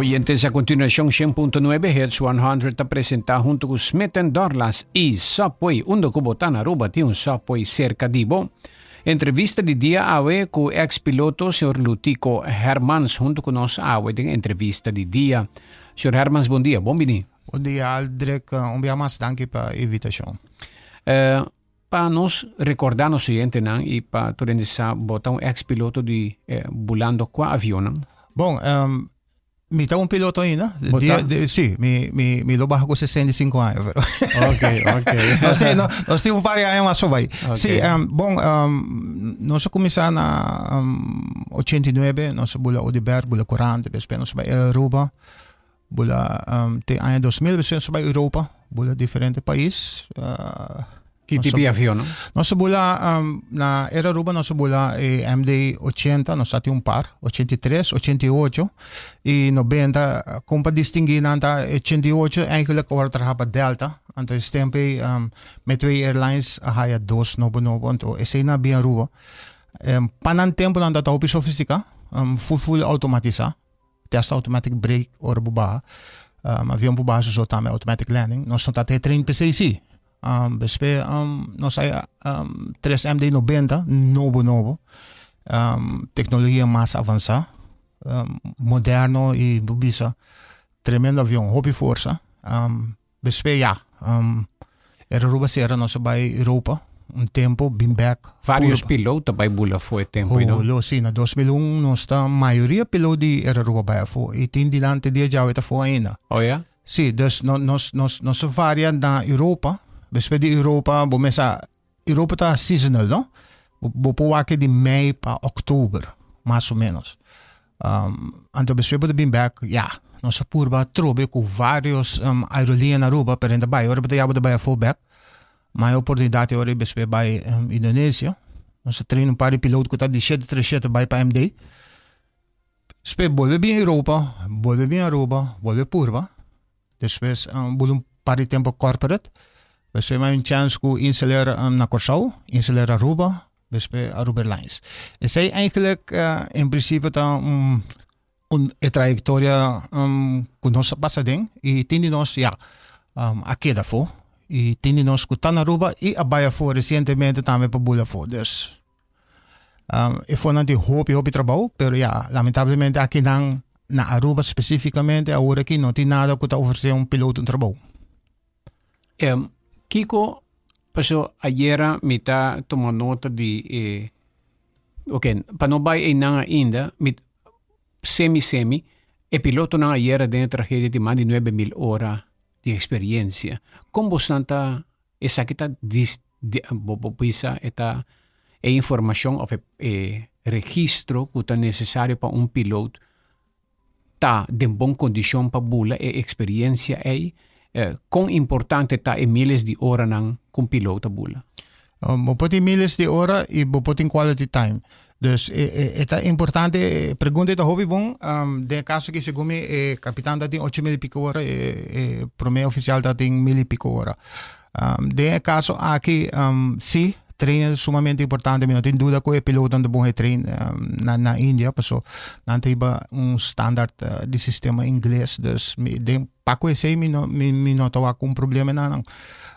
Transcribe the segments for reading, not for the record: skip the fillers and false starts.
Oyentes, a continuacion 100.9 Hits 100 ta presenta hunto cu Smith Dorlas y Subway. Unda cu bo ta na Aruba tin un Subway cerca di bo. Entrevista di dia awe cu ex-piloto señor Lutico Hermans hunto cu nos awe den entrevista di dia. Señor Hermans, bon dia, bon bini. Bon dia, Aldrich. Un bia mas danki pa e invitacion. Pa nos recorda nos oyentenan y pa tur hende sa, bo ta un ex piloto di bulando cua avionnan? Bon, mi ta un piloto ainda. Bo ta? Si, mi lo baha cu 65 aña, pero. Ok. Nos tin un par di aña mas por bay. Si, bon, nos a cuminsa na 89, nos a bula Oduber, bula Corante, despues nos a bay Aruba, Bula te aña 2000 nos a bai Europa, bula diferente pais. Ki tipo di avion? No? Nos a bula na Air Aruba nos a bula e MD 80, nos a tin un par, 83, 88 y 90. Kon pa distingui nan ta 88 eigenlijk ora traha pa Delta, anto es tempo ei Midway Airlines a haya dos nobo nobo, anto esei nan a bin Aruba. Pa nan tempo nan ta hopi sofistica, full full automatisa. Test automatic brake ora bo baha. Avion por baha so tambe automatic landing. Nos no ta te train p'esei si. Despues nos haya 3 MD 90 nobo nobo. Tecnologia mas avansa, moderno y bo bisa tremendo avion, hopi forsa. Despues ya, Air Aruba sera nos a bai Europa un tempo, bin bek. Varios piloot ta bai bula afo e tempo ei, no? Ho, si, na 2001 nos ta mayoria piloot di Air Aruba bai afo y tin dilanti dia djawe ta afo ainda. Oh ya? Si, dus nos nos nos a varia na Europa, despues di Europa bo mester Europa ta seasonal, no? Bo por wak di mei pa oktober, mas o menos. Anto despues bo ta bin bek, ya, nos a purba atrobe ku varios aerolínea na Aruba, pero nan ta bai, ora bo ta ya bo ta bai afó bek. Ma e oportunidat e ora despues bai Indonesia. Nos a train un par di piloto ku ta di 737 bai pa MD. Despues bolbe bin Europa, bolbe bin Aruba, bolbe purba. Despues bula un par di tempo corporate. Despues mi hay un chance cu Inselair na Corsou, Inselair Aruba, despues Aruba Airlines. Esey eigenlijk en principio ta un un e trayectoria cu nos a pasa den y tin di nos ya a keda afo y tin di nos cu ta na Aruba y a bay afo recientemente tambe pa bula afo. Dus E fonan tin hopi hopi trabou, pero ya, lamentablemente akinan na Aruba specificamente awor aki no tin nada ku ta ofrece un piloto un trabou. Kiko paso ayera mi ta tuma nota di e ok pa no bai einan ainda mi semi semi e pilotonan ayera den e tragedia tin mas di 9000 ora di experiencia. Kon bosnan ta Esaki ta dis di bo bo bisa e ta e informashon òf e e registro ku ta nesesario pa un pilot ta den bon kondishon pa bula e eksperiensia ei. Kon importante ta e miles di oranan ku un pilot ta bula? Bo por tin miles di ora i bo por tin quality time. Dus e ta importante, e pregunta ta hopi bon. Den e kaso aki segun mi e kapitan ta tin 8000 i piko ora, e prome ofisial ta tin 1000 i piko ora. Den e kaso aki si, train ta sumamente importante. Mi no tin duda ku e pilotonan ta bon e train na India paso nan ta hiba un standaard di sistema ingles. Dus mi den pa ku esei mi no mi no ta wak un problema na nan.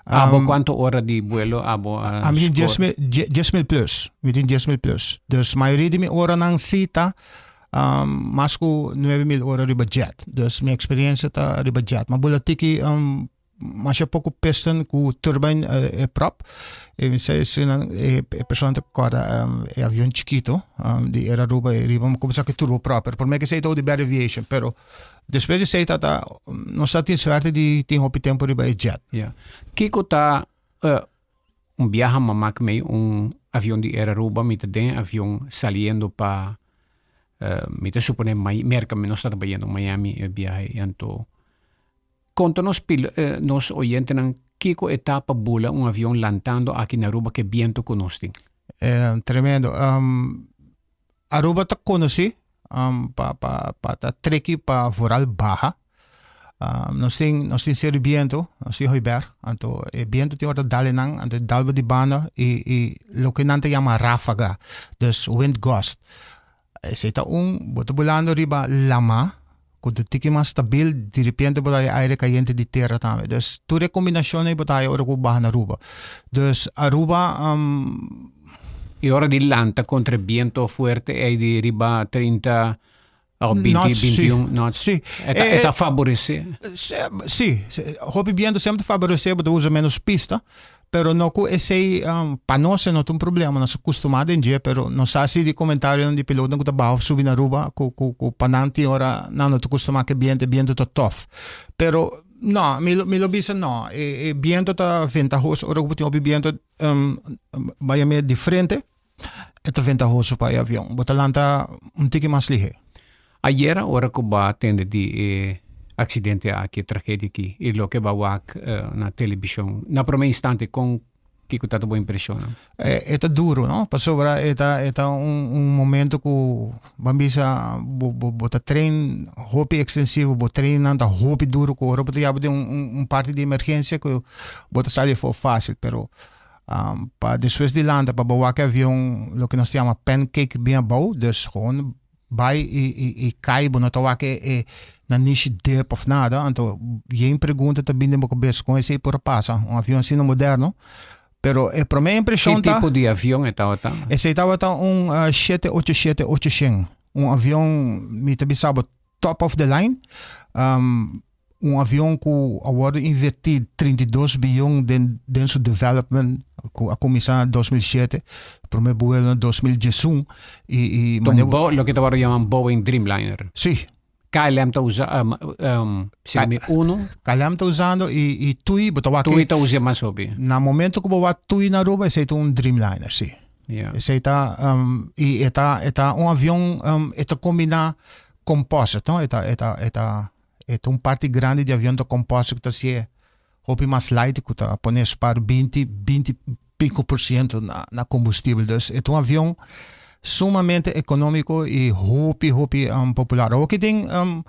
Abo kuantu ora di buelo abo a Ami tin 10.000 10.000 plus. Mi tin 10.000 plus. Dus mayoria di mi oranan si ta mas ku 9.000 ora riba jet. Dus mi eksperensia ta riba jet. Ma bula tiki masha poko piston ku turbine e prop. E mi sa esnan e persona ta kòrda e avion chikito di Air Aruba e riba mi kumsa ku turboprop. Pero promé ke esei ta di Bad Aviation. Pero Despues di esei ta ta nos ta tin suerte di tin hopi tempo riba e jet. Ya. Kiko ta un biaha m'a mak mei un avion di Air Aruba, mi ta den e avion saliendo pa mi ta supone Merka, mi nos tabata bayendo Miami e biaha ei, anto konta nos nos oyentenan kiko e ta pa bula un avion lantando aki na Aruba ke biento ku nos tin. Tremendo. Aruba ta konosí pa pa pa ta treki pa vooral baha. Nos tin nos tin seru biento, nos tin hooiberg, anto e biento tin ora ta dal enan, anto e dal bo di banda i i loke nan ta yama ráfaga, dus wind gust. Esei ta un, bo ta bulando riba lama. ku ta tiki mas stabil, di repente bo ta haya aire kayente di tera tambe. Dus tur e kombinashon ei bo ta haya ora ku bo baha na Aruba. Dus Aruba E ora di lanta kontra e biento fuerte ei di riba 30 o 20, Knots, sí. 21 knots. Sí. E ta, e ta faboresé. Sí, hopi biento semper ta faboresé, bo ta usa menos pista, pero no ku esei pa nos e no ta un problema, nos a kustumá den dje, pero nos sa si di komentarionan di pilotonan ku ta baha òf subi na Aruba ku ku ku pa nan tin ora nan no ta kustumá ku e biento, e biento ta tòf. Pero no, mi lo mi lo bisa no, e e biento ta ventahoso ora ku bo tin hopi biento bai a di frente e ta ventahoso pa e avion, bo ta lanta un tiki mas lihé. Ayera ora ku bo a tende di e aksidente aki, e tragedia aki, i loke bo a wak na telebishon, na promé instante kon kiko ta ta bo impreshonnan? E ta duro no, pasobra e ta e ta un un momento ku ban bisa bo bo bo ta train hopi ekstensivo, bo trainnan ta hopi duro ku ora bo ta yaba den un un parti di emergensia ku bo ta sali afó fásil, pero pa despues di lanta pa bo wak e avion loke nos ta yama pancake bien abou, dus gewoon bai i i i kai bo no ta wak e e nanishi dip of nada, anto yen pregunta ta bini den bo kabes kon esei por a pasa, un avion asina moderno, pero e prome impreshon Ki ta. tipo di avion e tabata? Esei tabata un shete ocho shete ocho shen, un avion mi ta bisa bo top of the line, un avion ku a wòrdu invertí 32 biyon den den su development ku a kuminsá na 2007, promé buelo na 2011 i i Ton manera bo loke ta wòrdu yama Boeing Dreamliner. Sí. KLM ta usa si mi uno. KLM ta usando i i TUI bo ta wak TUI ta usa mas hopi. Na momento ku bo wak TUI na Aruba esei ta un Dreamliner sí. Yeah. Esei ta i e ta e ta un avion e ta kombiná composite no e ta e ta e ta E ta un parti grandi di avion ta composite cu ta hacié hopi mas light cu ta pone spaar 20, 20 pico por ciento na, na combustibel. Dus e ta un avion sumamente economico y hopi, hopi um, popular. Awor tin um,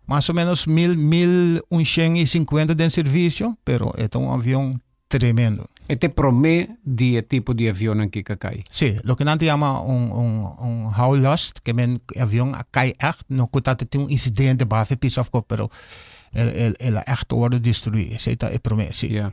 mas o menos mil, mil un shen y cincuenta den servicio, pero e ta un avion tremendo. E ta e promé di e tipo di avionnan ki ka kai. Sí, loke nan ta yama un, un, un hull lost, ke men e avion a kai ègt, no ku ta tin un insidente baha e piso of ko, pero el, el, el a ègt wòrdu destruí. Esei ta e promé, sí. Ya.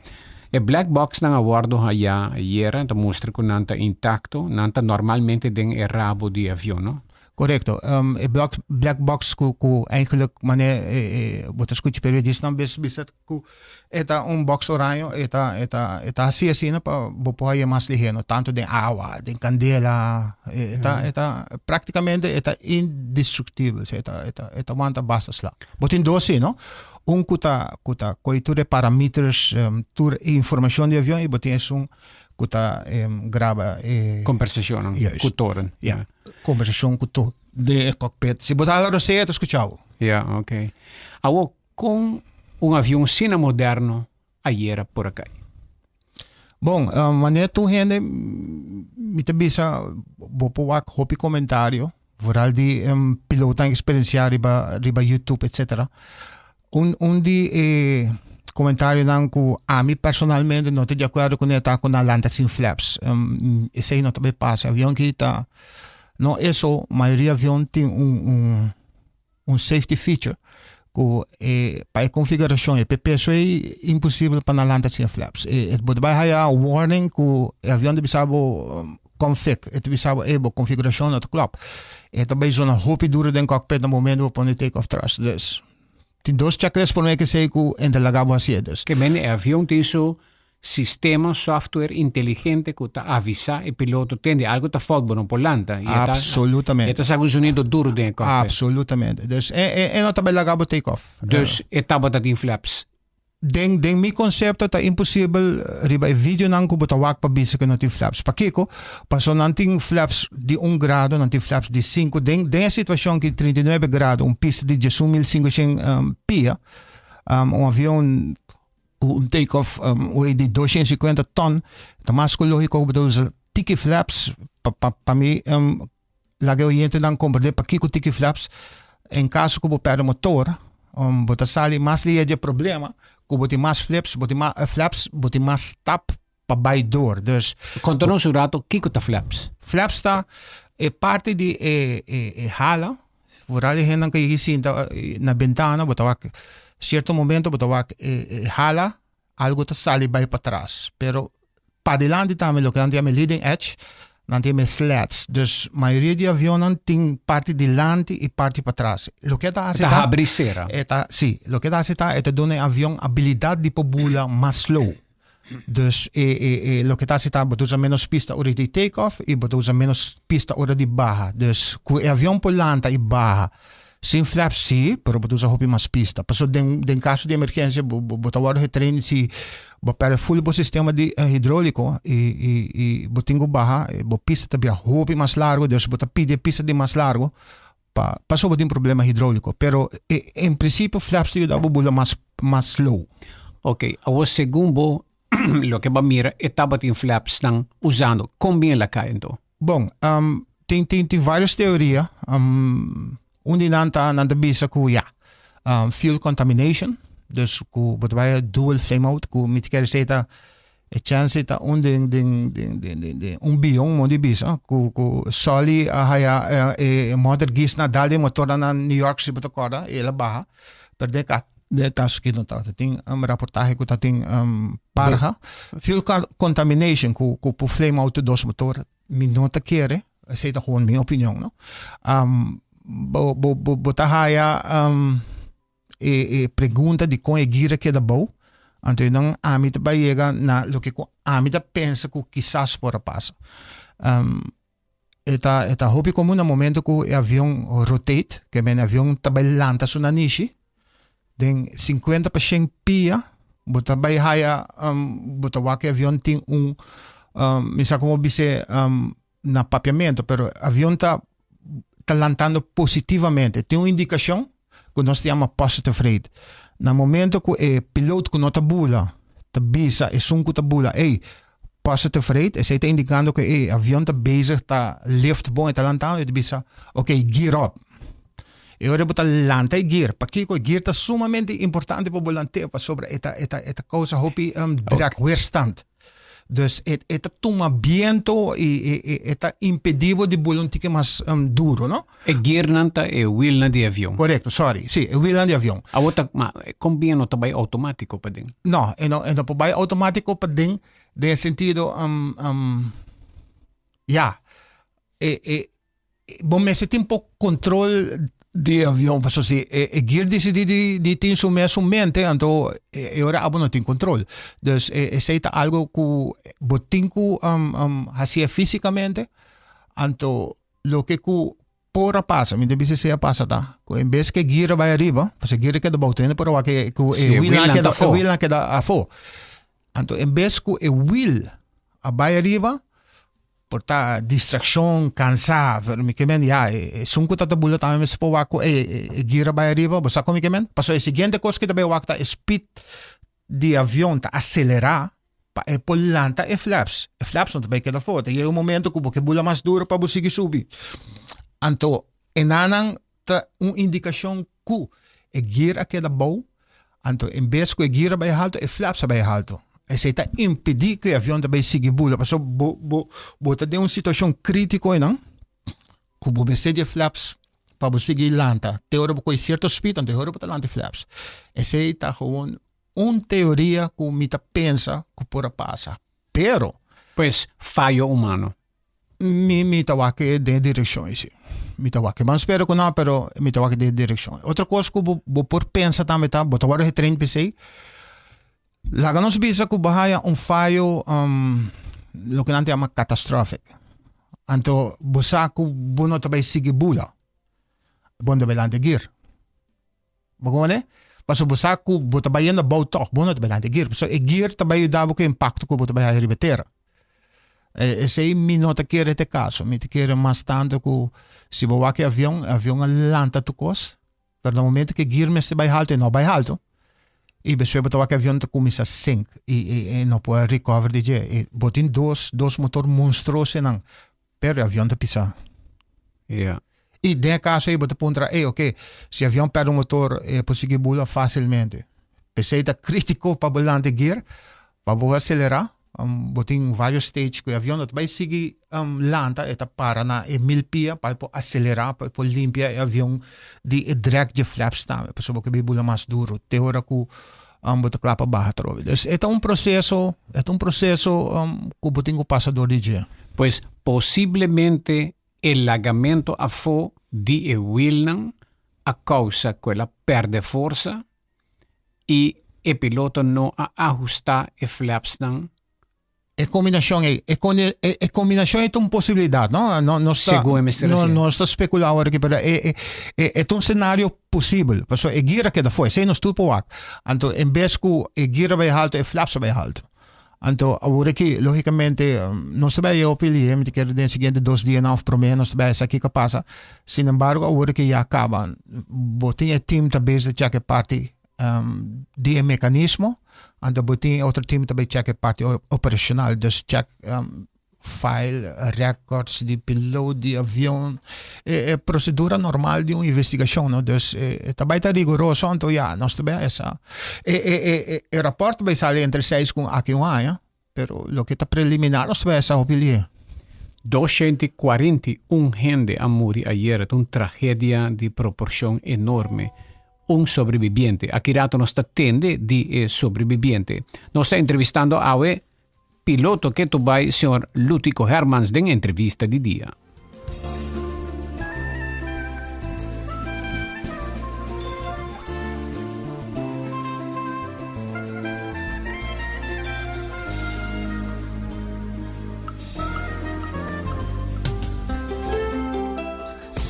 E black boxnan a wòrdu hayá ayera, ta mustra ku nan ta intakto, nan ta normalmente den e rabo di e avion, no? Korekto. E blok, black box ku, ku eigenlijk manera e, e, bo ta skucha periodistanan bes bisa Ku e ta un box oraño, e ta e ta e ta hasi asina pa bo por haña mas lihé, no tantu den awa, den kandela, e ta e ta praktikamente e ta indestruktibel, e ta e ta e ta wanta basta sla. Bo tin dos si no, un ku ta ku ta kohe tur e parameters, tur e informashon di avion i bo tin esun ku ta graba e Kombersashonnan ku toren. Ya, kombersashon ku toren den e cockpit. Si bo ta hala rosea e ta skucha bo. Ya, oké. Awor Kon un avion asina moderno ayera por a kai? Bon, wanneer tur hende mi ta bisa bo por wak hopi komentario, vooral di pilotonan eksperensiá riba riba YouTube etcetera. Un un di e komentarionan ku ami personalmente no ta di akuerdo kuné ta ku nan lanta sin flaps. Esei no ta bai pasa. Avion aki ta no eso, mayoria avion tin un un un safety feature ku e pa e konfigurashon e pe peso ei imposibel pa nan lanta sin flaps. E e bo ta bai haya warning ku e avion ta bisa bo config, e ta bisa bo ey bo konfigurashon no ta klòp. E ta bai zona hopi duro den cockpit na momento bo pone take off thrust. Dus tin dos checklist por mei kesei ku e ta laga bo hasié. Dus. Ke men e avion tin su Sistema software inteligente ku ta avisá e piloto tende algu ta fout bo no por lanta i e ta Absolutamente. e ta saka un sonido duru den e cockpit. Absolutamente. Dus e e e no ta bai laga bo take off. Dus e tabata tin flaps. Den den mi konsepto ta imposibel riba e videonan ku bo ta wak pa bisa ku no tin flaps. Pakiko? Paso nan tin flaps di un grado, nan tin flaps di sinku. Den den e situashon ki 39 grado, un pista di 11.500 pia, un avion Ku un take off wey di 250 ton, ta mas ku lógiko ku bo ta usa tiki flaps. Pa pa pa mi laga e oyentenan komprendé pakiko tiki flaps. En kaso ku bo pèrdè motor, bo ta sali mas lihe di e problema ku bo tin mas flips, bo tin mas flaps, bo tin mas stap pa bai door. Dus. Konta nos un rato kiko ta flaps. Flaps ta e parti di e e hala. Vooral e hendenan ku yega sinta na bentana, bo ta wak sierto momento bo ta wak e hala, algo ta sali bai patras. Pero padilanti tambe loke nan ta yama e leading edge, nan ta yama e slats. Dus mayoria di avionnan tin parti dilanti i parti patras. Loke ta hasi Ta ta, habri sera. e ta, si, loke ta hasi ta e ta duna e avion abilidat di por bula mas slow. Dus e e e loke ta hasi ta bo ta usa menos pista ora di take off i bo ta usa menos pista ora di baha. Dus ku e avion por lanta i baha sin flaps si, pero bo ta usa hopi mas pista. Pasobra den den kaso di emergensia bo bo bo ta wòrdu getrain si bo pèrdè ful bo sistema di hidróliko i i i bo tin ku baha bo pista ta bira hopi mas largu dus bo ta pidi e pista di mas largu pa pasobra bo tin problema hidróliko. Pero e en prinsipio flaps ta yuda bo bula mas mas slow. Ok, awor segun bo loke bo a mira e tabatin flapsnan usando, kon bien la kai anto? Bon, tin tin tin varios teoria. Un di nan ta nan ta bisa ku ya, fuel contamination, dus ku bo ta bai dual flame out ku mi ta kere sey ta e chance ta un den den den den den den un biyon mon di bisa ku ku Sully a haya e motor gis na dal den motornan na New York si bo ta korda y el a baha, pero den Den e kaso ki no tabata tin raportahe ku ta tin parha. Fuel contamination ku ku por flame out dos motor mi no ta kere, esei ta gewoon mi opinion no. Bo bo bo bo ta haya e e pregunta dikon e gira keda bou, anto e nan ami ta bai yega na loke ku ami ta pensa ku kisas por a pasa. E ta e ta hopi komun na momento ku e avion rotate, ke men e avion ta bai lanta su nanishi, den sinkuenta pa shen pia bo ta bai haya bo ta wak e avion tin un mi sa komo bis'é na papiamento pero avion ta ta lantando positivamente, tin un indikashon ku nos ta yama positive rate. Na momento ku e piloto ku no ta bula ta bisa esun ku ta bula ey positive rate esei ta indikando ku e avion ta bezig ta lift bon e ta lantando e ta bisa ok gear up. E ora bo ta lanta e gear pakiko e gear ta sumamente importante pa bo lant'é pasobra e ta e ta e ta kousa hopi drag weerstand. Dus e e ta tuma biento i e e e ta impedí bo di bula un tiki mas duro, no? E gearnan ta e wielnan di avion. Korekto, sorry. Sí, e wielnan di avion. Awor ta, ma kon bien no ta bai outomátiko paden? No, e no e no por bai outomátiko paden den e sentido ya, e e Bo mester tin por control di e avion pasobra si e gear dicidi di tin su mes su mente anto e ora abo no tin control. Dus esey ta algo cu bo tin cu haci'e fisicamente anto loke cu por a pasa, mi ta bisa esey a pasa ta cu en bes cu e gear a bay ariba pasobra e gear a keda bou tende por a wak cu e wielnan a keda afo. Anto en bes cu e wiel a bay ariba Por ta distraccion, cansa, pero mi ke men ya, esun cu ta ta bula tambe mester por wak cu ey e gira bay ariba, bo sa con mi ke men? Pasobra e siguiente cos cu ta bay wak ta e speed di avion ta acelera pa e por lanta e flaps, e flaps no ta bay keda afo, ta yega un momento cu bo ke bula mas duro pa bo sigui subi. Anto e nanan ta un indicacion cu e gear a keda bou, anto en bes cu e gear a bay halto, e flaps a bay halto. Esey ta impedi cu e avion ta bay sigui bula, pasobra bo, bo, bo ta den un situacion critico eynan, cu bo mester di e flaps pa bo sigui lanta. Te ora bo coge cierto speed, anto e ora bo ta lanta e flaps. Esey ta gewoon un teoria cu mi ta pensa cu por a pasa, pero. Pues, fayo humano. Mi mi ta wak den e direkshon esi. Mi ta wak. Ban spera ku no, pero mi ta wak den e direkshon. Otro kos ku bo bo por pensa tambe ta, bo ta wòrdu getraind p'esei. Laga nos bisa ku bo haya un fayo loke nan ta yama catastrophic. Anto bo sa ku bo no ta bai sigui bula. Bo no ta bai lanta gear. Bo kono? Pasobra bo sa ku bo ta bai yendo abou tòg, bo no ta bai lanta e gear. Pasobra e gear ta bai yuda bo ku e impakto ku bo ta bai haya riba tera. Esei mi no ta kere ta e kaso. Mi ta kere mas tantu ku si bo wak e avion, e avion a lanta tur kos, pero na momento ku e gear mester bai haltu, e no bai haltu. I despues bo ta wak e avion ta kuminsá sink i e no por recover di dje. I bo tin dos dos motor monstruoso einan, pero e avion ta pisá. Ja. I den e kaso ei bo ta puntra, ey oke, si avion pèrdè un motor e por sigui bula fásilmente. P'esei ta krítiko pa bo lanta e gear, pa bo aselerá. Um, bo tin varios stage ku e avion no ta bai sigui um, lanta, e ta para na e mil pia pa e por aselerá, pa e por limpia e avion di e drek dje flaps tambe, pasobra bo ke bai bula mas duro te ora ku um, bo ta kla pa baha atrobe. Dus e ta un proseso, e ta un proseso um, ku bo tin ku pasa dor di dje. Pues posiblemente e lagamento afó di e wielnan a kousa ku el a pèrdè forsa i e piloto no a ahustá e flapsnan. E kombinashon ei, e e kombinashon ei ta un posibilidat, no? No nos ta Segun e mester no hasié. nos ta spekulá awor aki, pero e e e ta un senario posibel, pasobra e gira keda for, esei nos tur por wak. Anto en bes ku e gira bai haltu, e flaps a bai haltu. Anto awor aki logicamente nos ta bay hopi lihe, mi ta kere den siguiente dos dianan of prome nos ta bay sa kiko a pasa. Sin embargo awor aki ya caba, bo tin e team ta bezig ta check e parti di e mecanismo, anto bo tin e otro team ta bay check e parti operacional, dus check file, records di piloot di avion, e e procedura normal di un investigacion no, dus e ta bai ta riguroso anto ya nos ta bai esa e e e e rapport ta bai sali entre seis cu aki un aña pero loke ta preliminar nos ta bai esa hopi lihe. 241 hende a muri ayera, ta un tragedia di proporcion enorme. Un sobreviviente, aki rato nos ta tende di e sobreviviente. Nos ta entrevistando awe Piloto ke tu bai señor Lutico Hermans den entrevista di dia.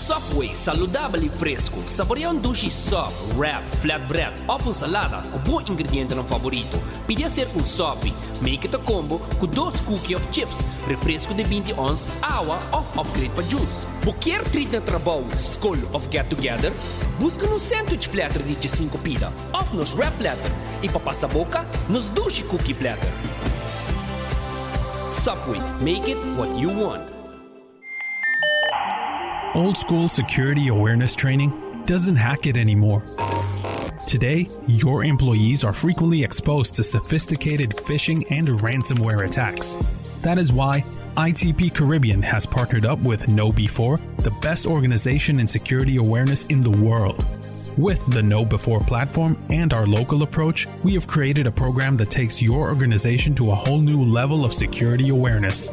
Subway, saludabel y fresco. Saborea un dushi sub, wrap, flatbread of un salada cu bo ingredientenan favorito. Pidi hacer un sopi, make it a combo cu dos cookie of chips, refresco di binti ons, awa of upgrade pa juice. Bo kier treat na trabou, scol of get together? Busca nos sandwich platter di djesinco pida of nos wrap platter y pa pasa boca, nos dushi cookie platter. Subway, make it what you want. Old school security awareness training doesn't hack it anymore. Today, your employees are frequently exposed to sophisticated phishing and ransomware attacks. That is why ITP Caribbean has partnered up with KnowBe4, the best organization in security awareness in the world. With the KnowBe4 platform and our local approach, we have created a program that takes your organization to a whole new level of security awareness.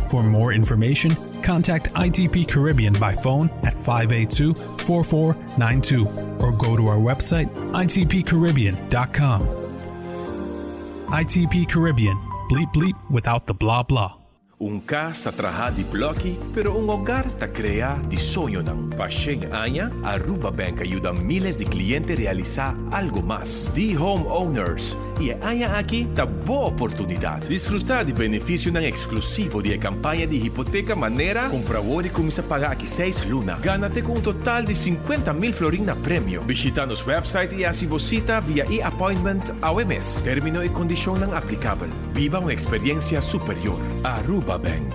For more information, contact ITP Caribbean by phone at 582 4492 or go to our website itpcaribbean.com. ITP Caribbean, bleep bleep without the blah blah. Un kas ta trahá di blòki, pero un hogar ta kreá di soñonan. Pa shen aña, Aruba Bank a yuda míles di kliente realisá algu mas. Di home owners, i e aña aki ta bo oportunidat! Disfrutá di benefisionan eksklusivo di e kampaña di hipoteka manera, kumpra awor i kuminsá paga aki seis luna. Gana te ku un total di 50,000 florin na premio. Bishitá nos wèpsait i hasi bo sita via e-appointment awe mes. Término i kondishonnan aplikabel. Biba un experiencia superior. Aruba Bank.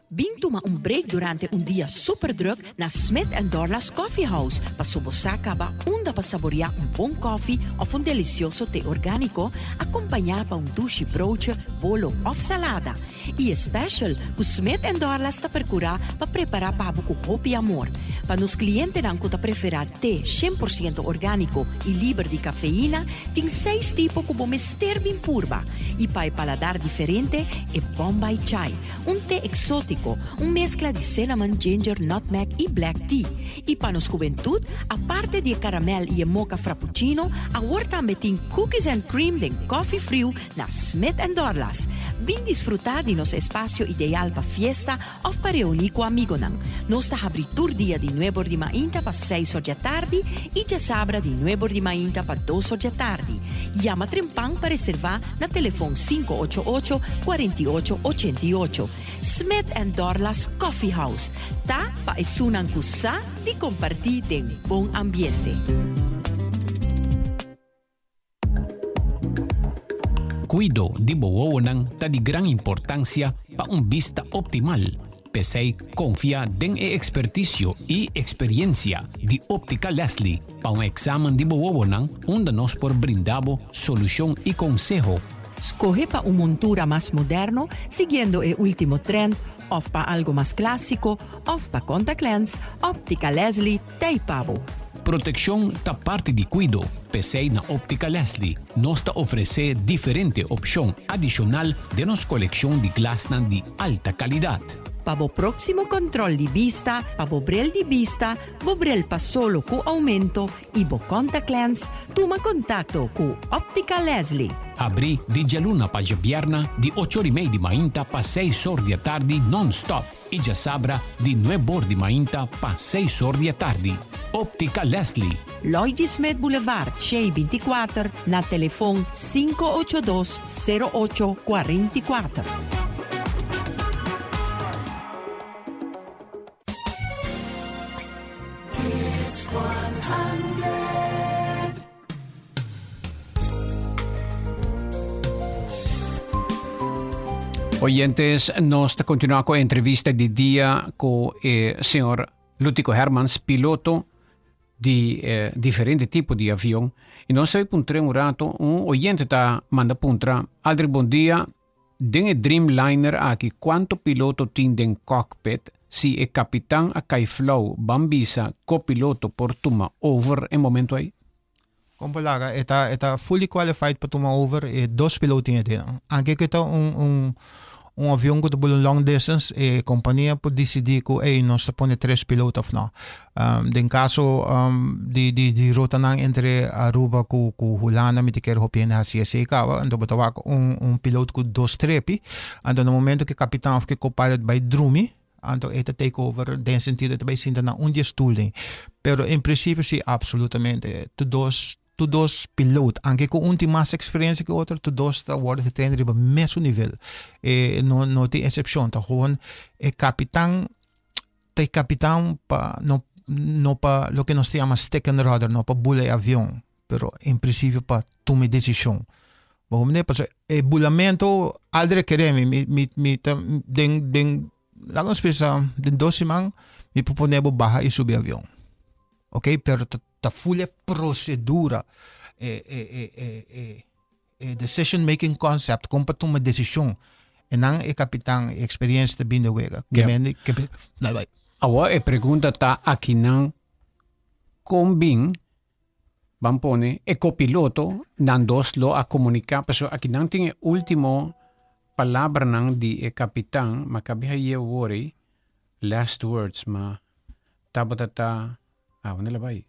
Bin tuma un break durante un dia super druk na Smith and Dorlas Coffee House paso bo sa caba unda pa saborea un bon koffie of un delicioso te organico acompaña pa un dushi broodje, bolo of salada. I e special cu Smith and Dorlas ta percura pa prepara pa bo cu hopi amor. Pa nos clientenan cu ta prefera te 100% organico y liber di cafeina, tin seis tipo cu bo mester bin purba. Y pa e paladar diferente, e Bombay Chai, un te exotico, un mezcla di cinnamon, ginger, nutmeg y black tea. Y pa nos hubentud, aparte di e caramel y e mocha frappuccino, awor tambe tin cookies and cream den coffee friu na Smith and Dorlas. Bin disfruta di nos espacio ideal pa fiesta of pa reuni cu amigonan. Nos ta habri tur dia di nuebor di mainta pa seis or djatardi y djasabra di nuebor di mainta pa dos or djatardi. Yama trempan pa reserva na telefon 588 48 88. Smith and Dorlas Coffee House ta pa esunnan cu sa di comparti den bon ambiente. Kuido di bo wowonan ta di gran importansia pa un bista optimal. P'esei konfia den e ekspertisio i eksperiensia di Optica Leslie pa un eksamen di bo wowonan unda nos por brinda bo solushon i konseho. Scoge pa un montura mas moderno, siguiendo e ultimo trend, of pa algo mas clasico, of pa contact lens, Optica Leslie t'ey pa bo. Proteccion ta parti di cuido, p'esey na Optica Leslie nos ta ofrece diferente opcion adicional den nos coleccion di glasnan di alta calidad. Pa bo proximo control di bista, pa bo bril di bista, bo bril pa solo cu aumento y bo contact lens, tuma contacto cu Optica Leslie. Habri di djaluna pa djabierna di ocho or y mei di mainta pa seis or di atardi non-stop y djasabra di nuebe or di mainta pa seis or di atardi. Optica Leslie. Lloyd G. Smith Boulevard, Shei 24, na telefon 582 08 44. Oyentes, nos ta continua cu entrevista di dia cu eh, señor Lutico Hermans, piloto di eh, diferente tipo di avion. Y nos ta puntra un rato, un oyente ta manda puntra, Aldrich, bon dia, Den e Dreamliner aki cuanto piloto tin den cockpit? Si e capitan a cay flauw ban bisa copiloto por tuma over e momento ey? Con por laga e ta e ta fully qualified pa tuma over e dos piloto tin e anke cu e ta un un un avion cu ta bula un long distance e compania por dicidi cu ey nos ta pone tres piloto of no. Den caso di di di rotanan entre Aruba cu cu Hulanda mi ta kere hopi hende haci esey caba anto bo ta wak un un piloto cu dos trepi anto na momento cu e capitan of cu e copilot bay drumi anto e ta take over den sentido e ta bay sinta na un di e stoel den pero en principio si absolutamente tur dos tur dos piloto anke cu un tin mas experiencia cu otro tur dos ta wordo getrain riba mesun nivel e no no tin excepcion ta gewoon e capitan Ta e kapitan pa no no pa loke nos ta yama stick and rudder, no pa bula e avion, pero en prinsipio pa tuma e desishon. Bo comprende? Pasobra e bulamento Aldrich kere mi, mi mi mi ta den den laga nos bisa den dos siman mi por pone bo baha i subi avion. Ok, pero ta ta ful e prosedura e e e e e E decision making concept, kon pa tuma desishon. E nan e kapitan, e experiencia ta bin de wega. Ke mende, ke be, dal bai. Awor e pregunta ta akinan kon bin ban pone e kopiloto nan dos lo a komunika pasobra akinan tin e ultimo palabranan di e kapitan ma kabi haye awor ei last words ma tabata ta ah unda el a bai.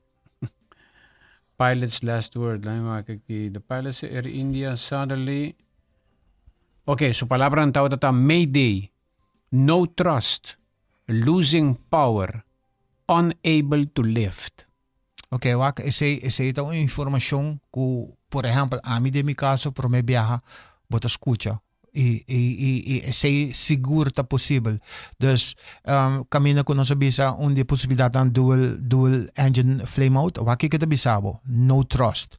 Pilot's last word, laat me wak aki. The pilot sa Air India suddenly. Ok, su palabranan tabata ta Mayday, no thrust, losing power, unable to lift. Ok, wak, esei, esei ta un informacion ku, por ehempel, ami den mi caso prome biaha bo ta scucha. I, i, i, i esei sigur ta posibel. Dus, um, kaminda ku nos a bisa un di e posibilidatnan dual, dual engine flame out, wak kiko ta bisa bo? No thrust.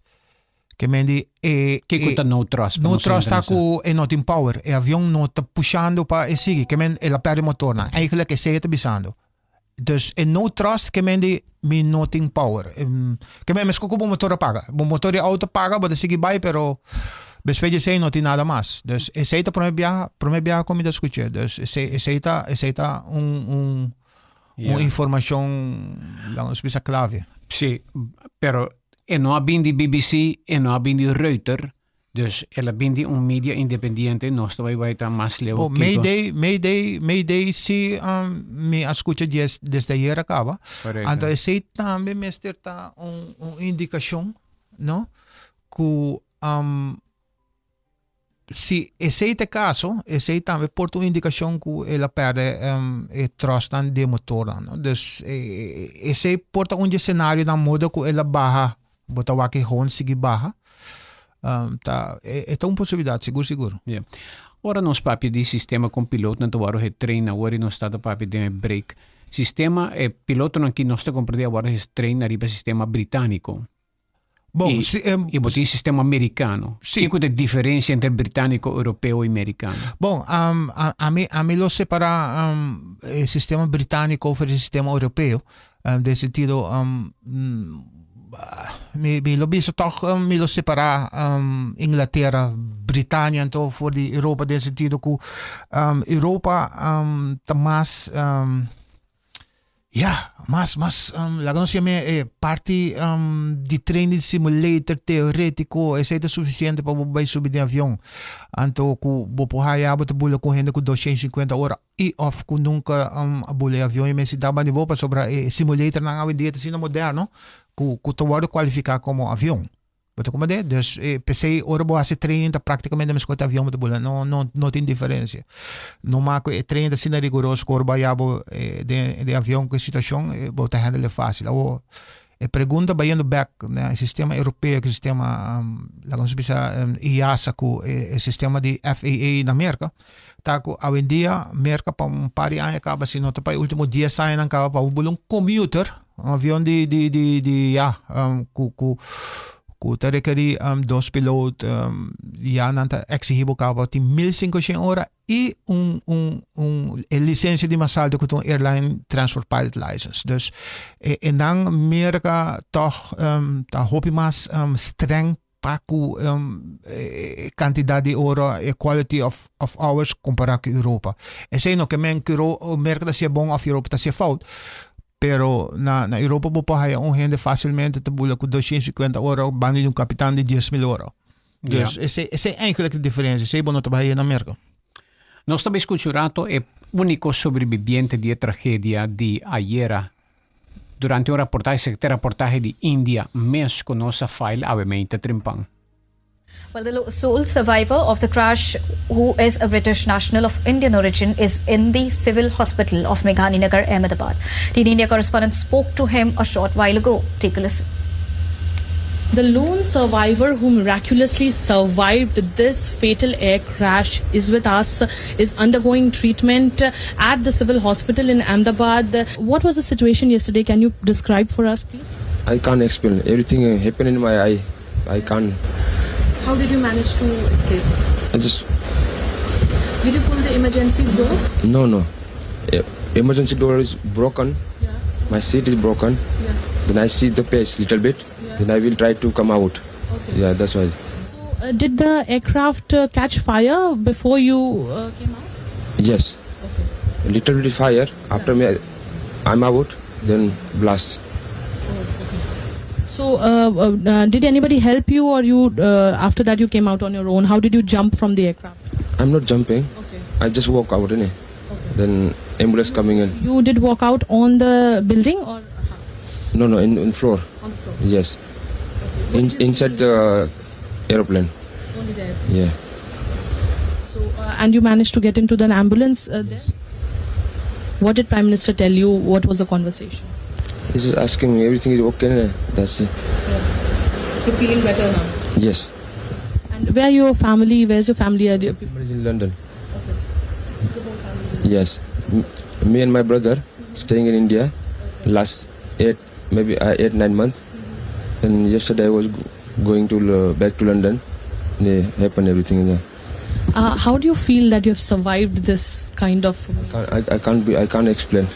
Ke men di e, Kiko e ta no thrust? Pa no nos thrust ta hende no sa. ku e no tin power. E avion no ta pushando pa e sigui. Ke men el a pèrdè motornan. Eigenlijk esei e ta bisando. Dus e no trust ke men di mi no tin power. Ke men mesko ku bo motor a paga. Bo motor di auto paga, bo ta sigui bai, pero despues di esei no tin nada mas. Dus esei ta prome biaha, prome biaha ku mi ta skuch'é. Dus esei, esei ta, esei ta un, un, un informashon, laga nos bisa klave. Sí, pero e no a bin di BBC, e no a bin di Reuters, Dus el a bin di un media independiente, nos ta bai bai ta mas leu Bo, kiko. Mayday, Mayday, Mayday si um, mi a skucha djes desde ayer a kaba. Correcto. Anto esei tambe mester ta un, un indikashon, no? Ku um, si esei ta e kaso, esei tambe por ta un indikashon ku el a pèrdè um, e tròsnan di e motornan, no? Dus esei por ta un di e senarionan modo ku el a baha Bo ta wak e hond sigui baha. Um, ta, e, e ta un posibilidad, sigur sigur. Yeah. Ora nos papia di sistema con pilotonan ta wòrdu getrain awor i nos ta ta papia den e break. Sistema, e pilotonan ki nos ta comprende a wòrdu getrain ariba sistema britaniko. Bon, I, si, em, i bo tin sistema amerikano. Si. Kiko ta e diferensia entre britaniko, europeo i merikano? Bon, um, a, ami, ami lo separa um, e sistema britaniko for e sistema europeo. Um, den sentido, um, mi, mi lo bisa toch, um, mi lo separa um, Inglaterra, Britania anto for di Europa den sentido ku um, Europa um, ta mas um, ja, mas mas um, laga nos yama e parti um, di training simulator teorético esei ta suficiente pa bo bai subi den avion. Anto ku bo por haya bo ta bula ku hende ku 250 ora i of ku nunka um, a bula e avion i mester daba di bo pasobra e simulatornan awendia ta asina moderno ku ku ta wòrdu kualifiká komo avion. Bo ta komprendé? Dus eh, p'esei ora bo hasi training ta práktikamente meskos ku avion bo ta bula. No, no, no tin diferensia. No mas ku e training ta asina riguroso ku ora bo haya bo eh, den, den avion ku e situashon, eh, bo ta handle fásil. Awor, e pregunta bayendo bèk na e sistema europeo ku e sistema, um, laga nos bisa, um, IASA ku e, e sistema di FAA na Merka, ta ku awendia Merka pa un par di aña kaba, si no ta pa e último dies añanan kaba, pa bo bula un commuter, Un avion di di di di ya um, ku ku ku ta rekerí um, dos piloot um, ya nan ta exigí bo kaba tin 1500 ora i un un un e lisensia di mas alto ku ta un airline transport pilot license. Dus e, e nan Merka toch um, ta hopi mas um, streng pa ku um, e kantidat di ora, e quality of, of hours kompará ku Europa. Esei no ke men ku Merka ta hasié bon of Europa ta hasié fout. Pero na, na Europa bo por haya un hende fácilmente ta bula ku 250 ora banda di un kapitan di 10.000 ora. Dus yeah. esei, esei eigenlijk de diferensia. Esei bo no ta haya na Merka. Nos ta skucha un rato e úniko sobreviviente di e tragedia di ayera Durante un raportahe sekte raportahe di India mes ku nos a file awe meita trimpan. Well, the sole survivor of the crash, who is a British national of Indian origin, is in the civil hospital of Meghaninagar, Ahmedabad. The India correspondent spoke to him a short while ago. Take a listen. The lone survivor who miraculously survived this fatal air crash is with us, is undergoing treatment at the civil hospital in Ahmedabad. What was the situation yesterday? Can you describe for us, please? I can't explain. Everything happened in my eye. I can't. How did you manage to escape? I just. Did you pull the emergency doors? No, no. Emergency door is broken. Yeah. My seat is broken. Yeah. Then I see the pace little bit. Yeah. Then I will try to come out. Okay. Yeah, that's why. So, did the aircraft catch fire before you came out? Yes. Okay. A little bit fire. After me, I'm out. Then blast. Oh, okay. So, did anybody help you, or you after that you came out on your own? How did you jump from the aircraft? I'm not jumping. Okay. I just walk out, innit? Okay. Then ambulance coming in. You did walk out on the building, or how? No, in floor. On the floor. Yes. Okay. In, inside the aeroplane. Only the airplane. Yeah. So, and you managed to get into the ambulance there? What did Prime Minister tell you? What was the conversation? He's just asking me everything is okay. innit? That's it. You're feeling better now. Yes. And where are your family? Where's your family? Are you people? Is in London. Okay. The whole family is in Yes. Me and my brother staying in India last 8 maybe 8 9 months. And yesterday I was going to back to London. They happened everything there. How do you feel that you have survived this kind of? Can't, I can't be I can't explain.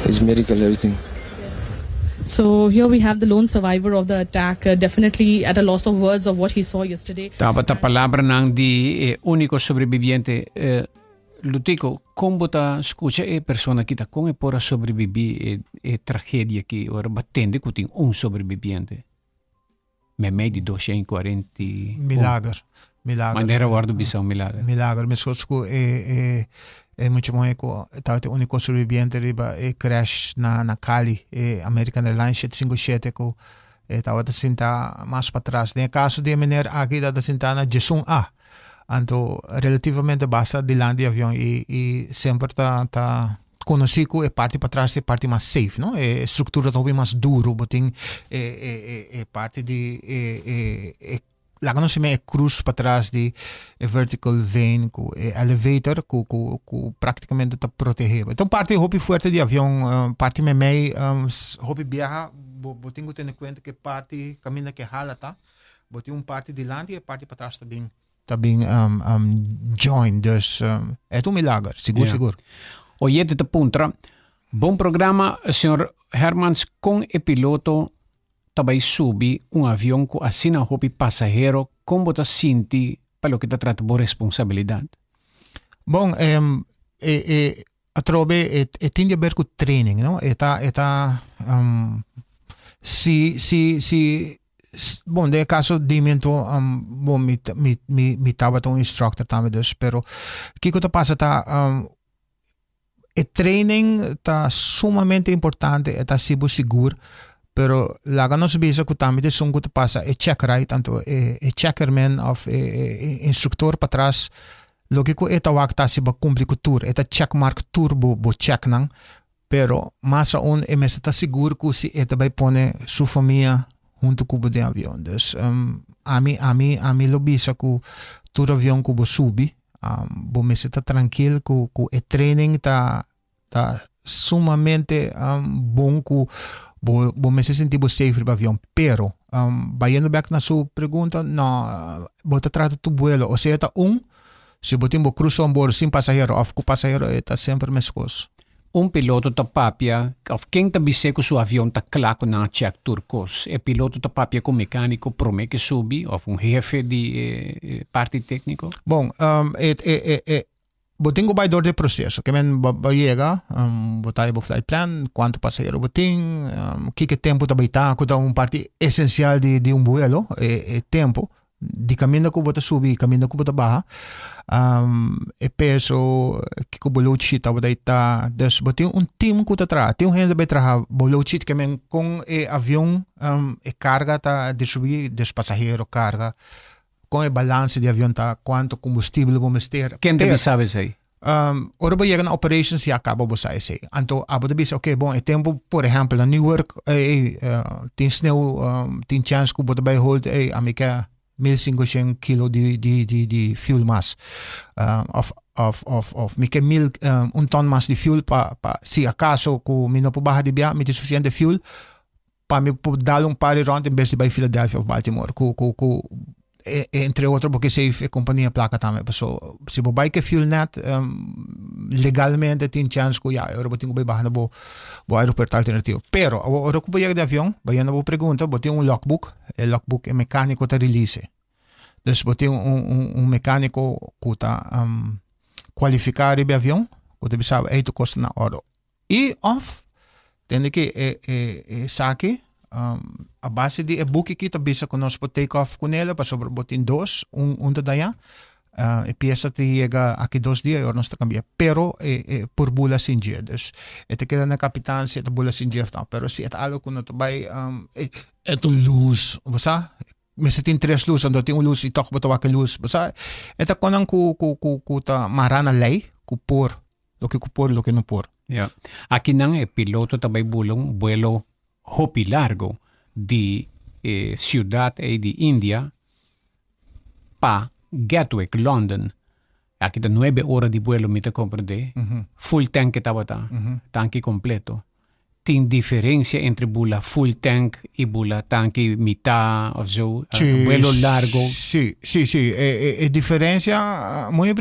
It's miracle everything. So here we have the lone survivor of the attack, definitely at a loss of words of what he saw yesterday. Tabata palabranan di e úniko sobreviviente. Lutico, kon bo ta skucha e persona aki ta kon e por a sobrebibí e, e tragedia aki ora bo a tende ku tin un sobreviviente meimei di 240 Milager. Milager. Manera wòrdu bisa un milager. Milager. Meskos ku e e e mucha muhé ku tabata e úniko sobreviviente riba e crash na na Cali, e American Airlines 757 ku e tabata sinta mas patras. Den e kaso di e meneer aki tabata sinta na diesun A. Anto relativamente basta dilanti di avion i i semper ta ta konosí ku e parti patras ta e parti mas safe, no? E struktura ta hopi mas duru, bo tin e e e e parti di e e e laga nos simen e krus patras di e vertical vane ku e elevator ku ku ku praktikamente ta protehé bo. Ta un parti hopi fuerte di avion, parti meimei hopi biaha bo bo tin ku tene kuenta ku e parti kaminda ku e hala ta, bo tin un parti dilanti i e parti patras ta bin ta bin join. Dus e ta un milager, sigur sigur. Oyente ta puntra, Bon programa, señor Hermans, kon e piloto. ta bai subi un avion ku asina hopi pasahero, kon bo ta sinti pa loke ta trata bo responsabilidat? Bon, e e atrobe e e tin di haber ku training, no? E ta e ta si si si bon den e kaso di mi anto bon mi mi mi mi tabata un instructor tambe dus, pero kiko ta pasa ta E training ta sumamente importante, e ta hasi bo sigur, pero laga nos bisa ku tambe ta esun ku ta pasa e check ride, anto e e checkerman of e e instruktor patras, loke ku e ta wak ta si bo a kumpli ku tur, e ta check mark tur bo bo checknan, pero mas aun e mester ta sigur ku si e ta bai pone su famia huntu ku bo den avion. Dus ami ami ami lo bisa ku tur avion ku bo subi bo mester ta trankil ku ku e training ta ta sumamente bon ku bo bo mester sinti bo safe riba avion. Pero bayendo bek na su pregunta no bo ta trata tur buelo osea ta un si bo tin bo cruzo on board sin pasahero of ku pasahero e ta semper meskos. Un piloto ta papia of ken ta bis'é ku su avion ta kla ku nan a chèk tur kos? E piloto ta papia ku mekániko promé ke subi of un hefe di e parti tékniko? Bon, e e e bo tin ku bai dor di e proseso. Ke men bo bo yega, bo ta bo flight plan, kuantu pasahero bo tin, kiko tempu ta bai ta, ku ta un parti esensial di di un buelo, e e tempu. Di kaminda ku bo ta subi i kaminda ku bo ta baha, e peso, kiko bo load sheet tabata ei ta. Dus bo tin un team ku ta traha. Tin un hende ta bai traha bo load sheet ke men kon e avion e karga ta distribuí, dus pasahero, karga, kon e balanse di avion ta, kuantu kombustibel bo mester. Ken ta bisa esei? Ora bo yega na operations ya kaba bo sa esei. Anto abo ta bisa ok bon e tempu por ehempel na Newark ey tin sneeuw tin chance ku bo ta bai hold ey ami ke 1500 kilo di di di di fuel mas of of of of mi ke mil un ton mas di fuel pa pa si akaso ku mi no por baha di bia mi tin sufisiente fuel pa mi por dal un par di rond en bes di bai Philadelphia of Baltimore ku ku ku entre otro bo ke save e kompania plaka tambe paso si bo bai ke fuel net legalmente tin chance ku ya ora bo tin ku bai baha na bo bo aeropuerto alternativo pero awor ora ku bo yega di avion bayendo bo pregunta bo tin un logboek e logboek e mekaniko ta release dus bo tin un un un mekaniko ku ta kualifiká riba e avion ku ta bisa bo ey tur kos ta na ordo. I òf tende ki e e esaki a base di e buki ki ta bisa ku nos por take off kunele pasobra bo tin dos un un ta dañá e piesa ta yega aki dos dia i ora nos ta kambia pero e e por bula sin dje dus e ta keda na kapitan si e ta bula sin dje òf no pero si e ta algu ku no ta bai e ta un lus bo sa mester tin tres lus anto tin un lus i tòg bo ta wak e lus bo sa e ta konan ku ku ku ta mará na lei ku por Loke ku por, loke no por. Ja. Akinan e piloto ta bai bula un buelo hopi largo di e ciudad ei di India pa Gatwick, London. Aki ta nuebe ora di buelo mi ta comprende. Full tank e tabata, tanki completo. Tin diferencia entre bula full tank y bula tanki mitad of zo? Sí, Vuelo largo. Sí, sí, sí. E, e, e diferencia muy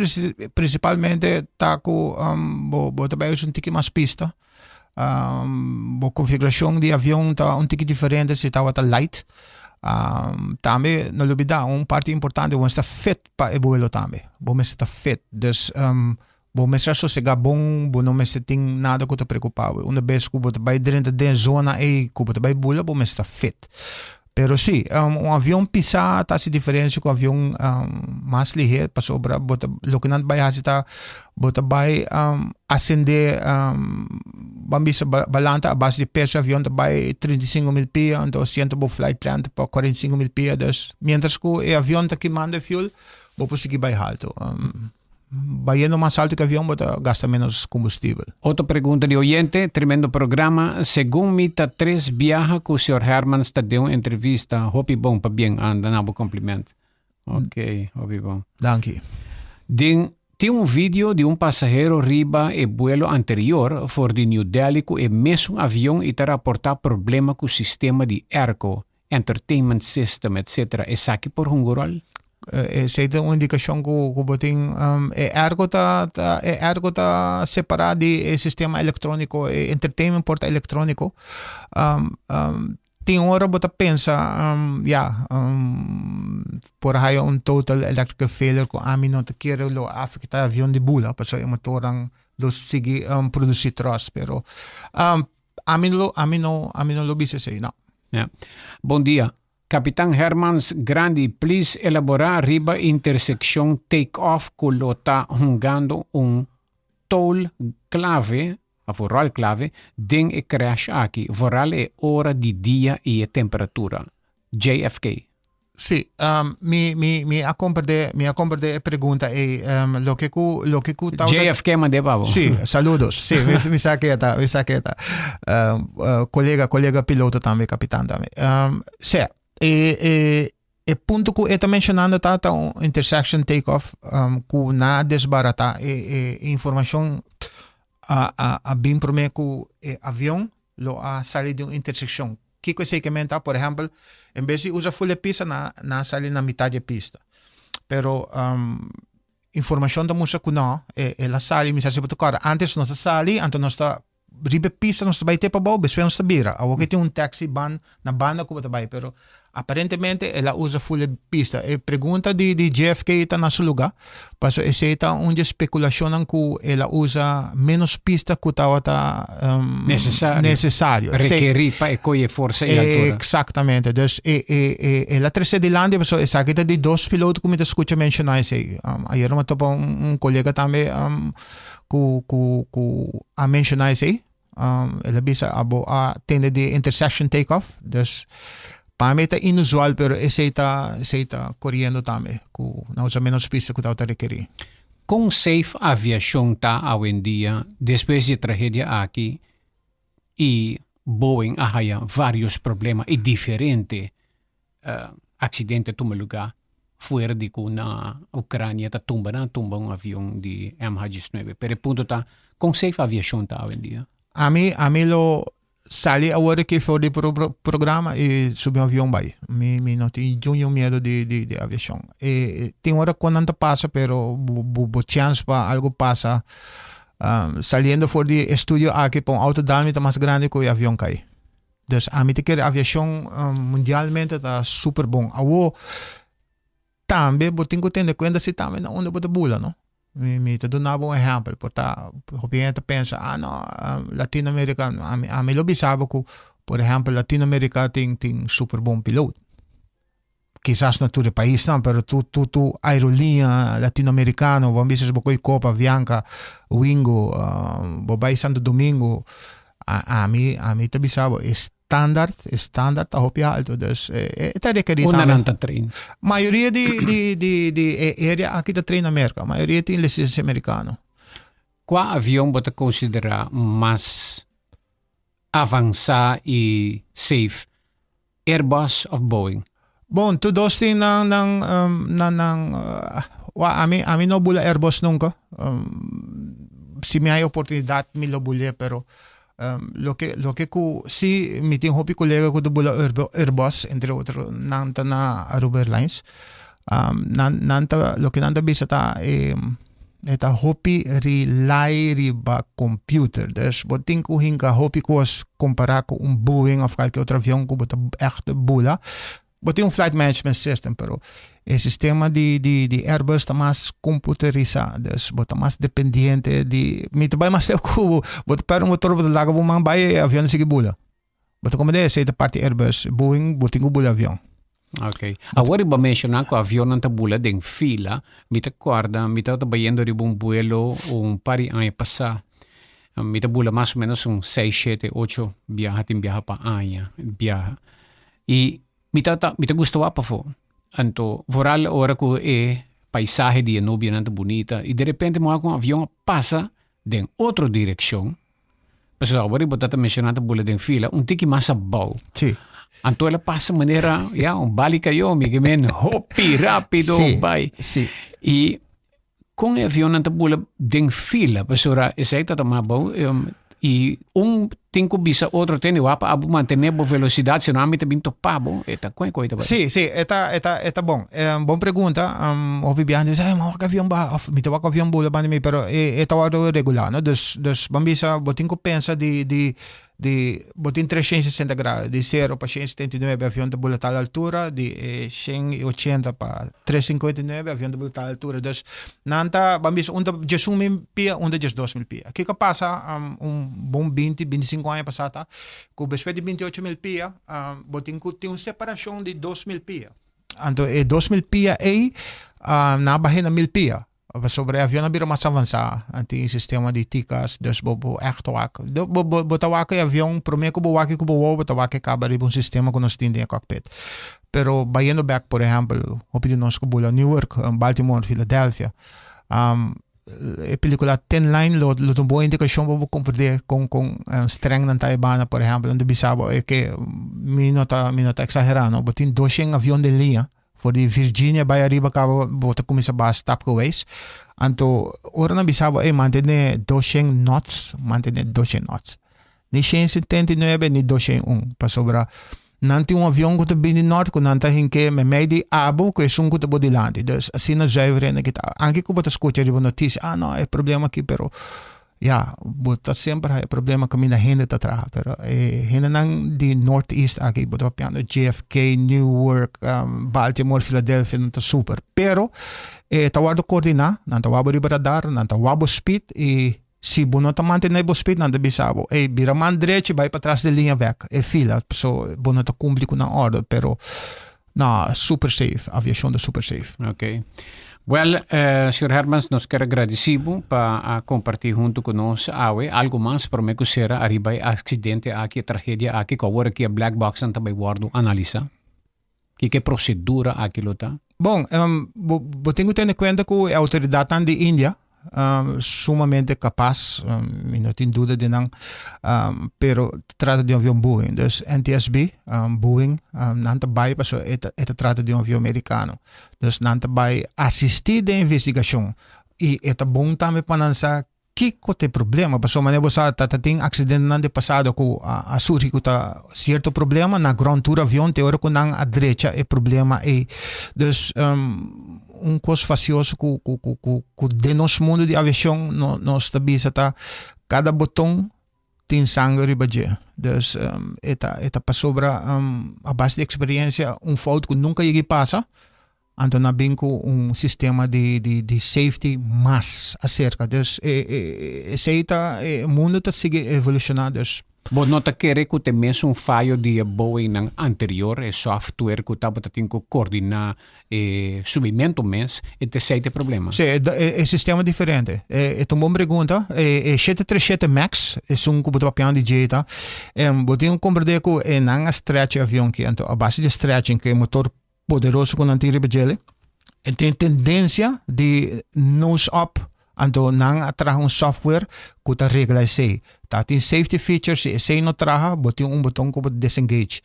principalmente ta cu um, bo, bo ta bay usa un tiki mas pista. Um, bo configuracion di avion ta un tiki diferente si tabata light. Um, tambe no lubida un parti importante, bo mester fit pa e vuelo tambe. Bo mester ta fit. Dus um, Bo mester a sosegá bon, bo no mester tin nada ku ta preokupá bo. Una bes ku bo ta bai drenta den zona ei ku bo ta bai bula, bo mester ta fit. Pero sí, un avion pisá ta hasi diferensia ku avion mas lihé pasobra bo ta loke nan ta bai hasi ta bo ta bai asendé ban bisa balanta a base di peso avion ta bai 35 mil pia anto siento bo flight plan ta pa 45 mil pia dus mientras ku e avion ta kimando e fuel bo por sigui bai halto. Bayendo mas alto ku avion bo ta gasta menos kombustibel. Otro pregunta di oyente, Tremendo programa. Segun mi ta tres biaha ku señor Hermans ta den un entrevista. Hopi bon pabien anda na bo compliment. Ok, hopi bon. Danki. Den tin un video di un pasahero riba e buelo anterior for di New Delhi ku e mesun avion i ta raporta problema ku sistema di airco, entertainment system etc. Esaki por hunga rol? Esei ta un indikashon ku ku bo tin e airco ta ta e airco ta separá di e sistema elektróniko e entertainment por ta elektróniko. Tin ora bo ta pensa, ya, por haya un total electrical failure ku ami no ta kere lo afecta e avion di bula, pasobra e motornan lo sigui produci thrust, pero ami lo, ami no, ami no lo bisa esei, no. Ya. Bon dia. Kapitan Hermans Grandi please elabora riba interseccion take off cu lo ta hungando un tol clave of un rol clave den e crash aki, vooral e ora di dia y e temperatura. JFK. Sí, mi, mi, mi a comprende, mi a comprende e pregunta ei. Loke ku, loke ku tawata. JFK mand'é pa bo. Sí, saludos. Sí, mi, mi sa ke ta, mi sa ke ta. Colega, colega piloto tambe, kapitan tambe. Sea, e, e, e punto ku e ta mencionando ta, ta un intersection take off, ku na desbarata e, e informacion a, a, a bin prome ku e avion lo a sali di un interseccion. Kiko esei ke men ta? Por ehèmpel, en bes di usa ful e pista, nan a sali na mitad di e pista. Pero informashon ta mustra ku no, el a sali, mi sa si bo ta kòrda, ántes nos a sali, anto nos ta riba e pista, nos ta bai te pabou, despues nos ta bira. Awor ke tin un taxi ban na banda ku bo ta bai, pero Aparentemente el a usa ful e pista. E pregunta di di JFK ta na su luga, pasobra esei ta un di e spekulashonnan ku el a usa ménos pista ku tabata Nesesario. nesesario. Rekerí pa e koye forsa i altura. Eksaktamente. Dus e e e el a trese dilanti pasobra esaki ta di dos piloto ku mi ta skucha menshoná esei. Ayera mi a topa un un kolega tambe ku ku ku a menshoná esei. El a bisa abo a tende di intersection take off, dus pa mi ta inusual pero esey ta esey ta coriendo tambe cu nan usa menos pista cu tabata rekeri. Con safe aviacion ta awendia despues di e tragedia aki y Boeing a haya varios problema y diferente accidente a tuma lugar fuera di cu na Ucrania ta tumba nan a tumba un avion di MH19 pero e punto ta con safe aviacion ta awendia? Ami ami lo sali awor aki for di programa y subi un avion bay mi mi no tin niun miedo di di di aviacion e tin ora cu nan ta pasa pero bo bo chance pa algo pasa saliendo for di e studio aki pa un auto dal mi ta mas grandi cu e avion cay. Dus ami ta kere aviashon mundialmente ta super bon. Awo tambe bo tin ku tene kuenta si tambe na unda bo ta bula no. Mi mi ta duna bo un ehèmpel por ta hopi hende ta pensa ah no Latino Amerika ami ami lo bisa bo ku por ehèmpel Latino Amerika tin tin super bon piloto. Kisas no tur e paisnan pero tur tur tur aeroliña latino amerikano bo a bisa si bo koy Copa, Avianca, Wingo bo bai Santo Domingo ami ami ta bisa bo e standaard e standaard ta hopi alto dus e ta rekeri Unda nan ta train? Mayoria di di di di e area aki ta train na Merka mayoria tin lisensia merikano. Kua avion bo ta konsidera mas avansa i safe Airbus of Boeing? Bon, tur dos tin nan nan nan nan wa ami ami no bula Airbus nunca. Si mi hay oportunidad mi lo bul'é pero loke loke ku si mi tin hopi kolega ku ta bula Airbus entre otro nan ta na Aruba Airlines. Nan nan ta loke nan ta bisa ta e E ta hopi rely riba computer. Dus bo tin ku hinka hopi kos kompará ku un Boeing òf kalke otro avion ku bo ta ègt bula. Bo tin un flight management system, pero e sistema di di di Airbus ta mas komputerisá. Dus bo ta mas dependiente di mi ta bai mas leu ku bo. Bo ta pèrdè un motor bo ta laga bo man bai e avion ta sigui bula. Bo ta komprendé? Esei ta parti Airbus. Boeing bo tin ku bula avion. Ok. Awor bo a menshoná ku avionnan ta bula den fila. Mi ta kòrda mi tabata bayendo riba un buelo un par di aña pasá. Mi ta bula mas o ménos un seis, shete, ocho biaha tin biaha pa aña biaha. I mi tabata mi ta gusta wak pafó. Anto vooral ora ku e paisahe di e nubianan ta bunita i derepente mi wak un avion a pasa den otro direkshon. Pasobra awor bo ta menshoná ta bula den fila un tiki mas abou. Sí. Anto el a pasa manera, ya, un bali kayo, mi ke men hopi rápido Sí, bai. sí. I kon e avionnan ta bula den fila, pasobra esei ta ta mas abou i un tin ku bisa otro tende wak pa abo mantené bo velosidat, sino ami ta bin topa bo, e ta kon e koi ta bai. Sí, sí, e ta, e ta, e ta bon. Bon pregunta. Hopi biaha hende bisa, mi wak avion baha of mi ta wak avion bula banda mi, pero e, e ta wòrdu regulá, no? Dus, dus ban bisa bo tin ku pensa di, di. Di bo tin 360 grado, di 0 pa 179 avion ta bula tal altura, di 180 pa 359 avion ta bula tal altura. Dus nan ta, ban bisa, un ta 11.000 pia, un ta 12.000 pia. Kiko a pasa um, un bon 20, 25 aña pasá ta, ku despues di 28.000 pia, um, bo tin ku tin un separashon di 2.000 pia. Anto e 2.000 pia ei, um, nan a bah'é na 1.000 pia. Pasobra e avion a bira mas avansá, nan tin sistema di TCAS, dus bo bo ègt wak. Bo bo bo ta wak e avion, promé ku bo wak e ku bo wowo bo ta wak e kaba riba un sistema ku nos tin den e cockpit. Pero bayendo bèk, por ehèmpel, hopi di nos ku bula Newark, Baltimore, Philadelphia, e pelikula Thin Line lo lo ta un bon indikashon pa bo komprendé kon kon strèng nan ta e banda, por ehèmpel, nan ta bisa bo e ke mi no ta mi no ta eksagerá no, bo tin doshen avion den liña For di Virginia bai ariba kaba bo ta kuminsá baha stapgewijs. Anto ora nan bisa bo, ey mantené doshen knots, mantené doshen knots. Ni shen 79 ni doshen un, pasobra nan tin un avion ku ta bini di nort ku nan ta hink'é meimei di abo ku esun ku ta bo dilanti. Dus asina zuiver hende ki ta. Anke ku bo ta skucha riba notisia, ah no e problema aki pero Ya, bo ta semper haya problema kaminda hende ta traha, pero e hendenan di Northeast aki, bo ta papiando JFK, Newark, Baltimore, Philadelphia, nan ta super. Pero e ta wòrdu koordiná, nan ta wak bo riba radar, nan ta wak bo speed i si bo no ta mantené bo speed nan ta bisa bo, ey, bira man drechi bai patras di liña bèk, e fila, paso bo no ta kumpli ku nan òrdu, pero No, super safe. Aviacion ta super safe. Ok. Well, eh, señor Hermans, nos kier agradeci bo pa a comparti hunto cu nos awe. Algo mas prome cu cera ariba e accidente aki, e tragedia aki, cu awor aki e black box nan ta bay wordo analisa? Kiko e procedura aki lo ta? Bon, um, bo, bo tin cu tene cuenta cu e autoridadnan di India sumamente kapas, mi no tin duda di nan, pero ta trata di un avion Boeing. Dus NTSB, Boeing, nan ta bai pasobra e ta e ta trata di un avion merikano. Dus nan ta bai asistí den investigashon i e ta bon tambe pa nan sa kiko ta e problema, pasobra manera bo sa ta ta tin aksidentenan di pasado ku a surgi ku ta sierto problema na ground tur avion te ora ku nan a drecha e problema ei. Dus Un kos fasioso ku ku ku ku ku den nos mundu di aviashon no nos ta bisa ta kada boton tin sanger riba dje. Dus e ta e ta pasobra a base di eksperensia un fout ku nunka yega pasa anto nan bin ku un sistema di di di safety mas aserka. Dus e e esei ta e mundu ta sigui evolushoná dus. Bo no ta kere ku ta e mesun fayo di e Boeingnan anterior, e software ku tabata tin ku koordiná e subimentu mes, e ta esei ta e problema? Sí, e sistema diferente. E ta un bon pregunta. E 737 Max, esun ku bo ta papiando di dje ta, bo tin ku komprendé ku e nan a stretch e avion aki, anto a base di stretching ku e motor poderoso ku nan tin riba djele, e tin tendensia di nose up, anto nan a traha un software ku ta regla esei. Ta tin safety features, si esei no traha, bo tin un boton ku bo ta disengage.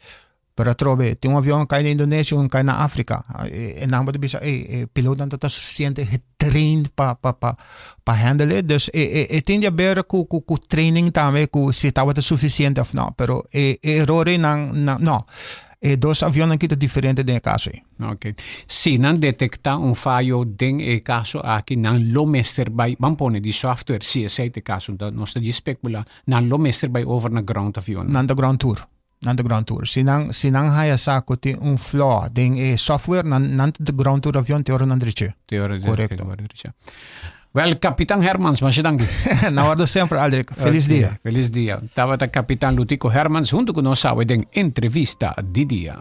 Pero atrobe, tin un avion a kai na Indonesia, un a kai na Afrika. E nan bo ta bisa, ey, e pilotonan ta ta sufisiente getraind pa pa pa pa handle it. Dus e e e tin di haber ku ku ku training tambe ku si tabata sufisiente òf no. Pero e e eror ei nan nan no. E dos avionnan ki ta diferente den e kaso ei. Ok. Si nan detektá un fayo den e kaso aki, nan lo mester bai, ban pone di software, si esei ta e kaso, nos ta djis spekulá, nan lo mester bai over na ground avionnan. Nan ta ground tur. Nan ta ground tur. Si nan, si nan haya sa ku tin un flaw den e software, nan, nan ta ground tur avion te ora nan drech'é. Te ora Korekto. Drech'é. Wel, Kapitan Hermans, masha danki. Na orde semper, Aldrich. Felis dia. Felis dia. Tabata Kapitan Lutico Hermans huntu ku nos awe den Entrevista di Dia.